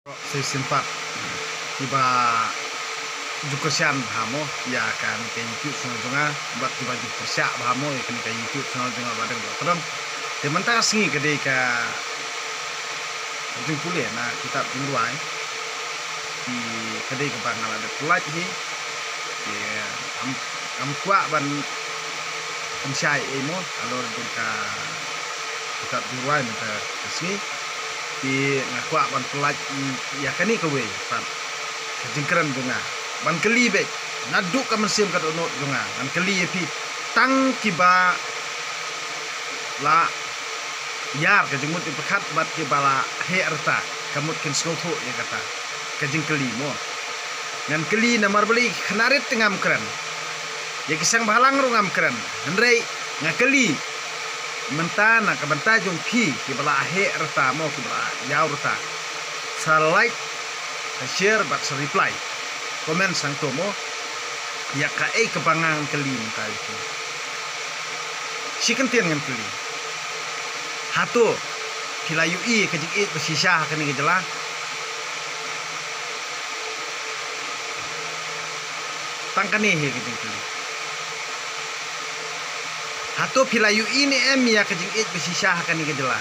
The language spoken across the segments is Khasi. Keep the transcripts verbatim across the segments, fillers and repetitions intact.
Sa shisien pat kiba ju kyrshan bha mo ïa kane ka YouTube channel jong nga, bad kiba ju pyrshah bha mo ïa kane ka YouTube channel jong nga Bah Deng Bah Tyrong. Te mynta ka sngi ka dei ka jingpule na kitab jingrwai. Te ka dei kaba nga la dep pyllait hi. Te ngam, ngam kwah ban pynshai ei mo halor jong ka kitab jingrwai mynta ka sngi. Te nga kwah ban pyllait ïa kane kawei pat ka jingkren jong nga ban kylli beit naduh ka mynsiem ka dohnud jong nga, ngan kylli ïa phi tang kiba la ïar ka jingmut jingpyrkhat bad kiba la heh rta ka mut kin sngewthuh ïa kata ka jingkylli mo. Ngan kylli namar balei khynnah rit te ngam kren, ïa ki seng bhalang ruh ngam kren. Hynrei nga kylli mynta na ka bynta jong phi kiba la heh rta mo, kiba la ïaw rta, sa like, sa share bad sa reply comment sangto mo ïa kaei kaba nga ngan kylli mynta ïa phi. Shi kyntien ngan kylli. Hato phi la ïohi ka jingïeit ba shisha ha kane ka jylla? Tang kane hi ka jingkylli. Hato phi la ïohi ne em ïa ka jingïeit ba shisha ha kane ka jylla?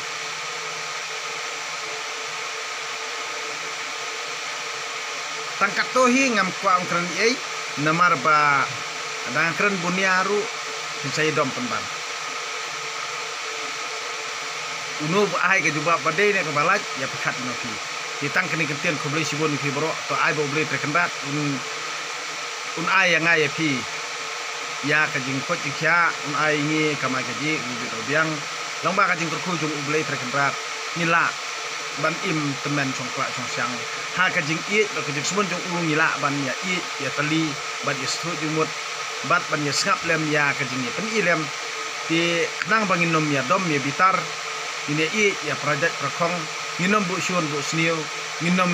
Tang katto hi, ngam kwah ban kren ei, namar ba lada nga kren bun ïa ruh phin sa ïadom pynban. Uno ba ai ka jubab ba dei ne kaba lait, ïa pyrkhat ïa phi. Te tang kane ka ktien, khublei shibun ïa phi baroh. To ai ba U Blei Trai Kynrad un, un ai ïa nga ïa phi ïa ka jingkoit jingkhiah, un ai ïa ngi kamai kajih, u bit u biang. Long ba ka jingkyrkhu jong U Blei Trai Kynrad ngi lah ban im tymmen shongkwah shongshiang ha ka jingïeit bad ka jingsmon jong u, ngi lah ban ïa ïeit, ïa tylli bad ïa sngewthuh jingmut bad ban ïa sngap lem ïa ka jingïapyni lem. Te khnang ba ngin ym ïa dom ïa bitar, ngin ïa ïeit ïa para jait para khong, ngin ym buh shun buh sniew, ngin ym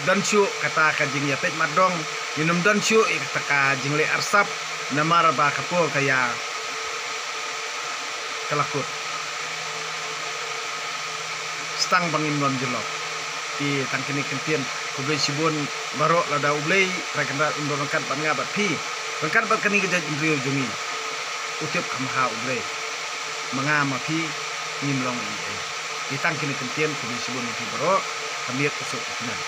don shuh kata ka jingïapeit matdong, ngin ym don shuh ïa kata ka jingleh arsap, namar ba ka por ka ïa ka la kut. Sa tang ba ngin ym jyllop. Te tang kine ki ktien, khublei shibun baroh. Lada U Blei Trai Kynrad un don ryngkat bad nga bad phi, ryngkat bad kane ka jaitbynriew jong ngi, u tip kham bha U Blei, ma nga ma phi ngim long ei ei. Te tang kine ki ktien, khublei shibun ïa phi baroh. Ka miet u suk u tngen.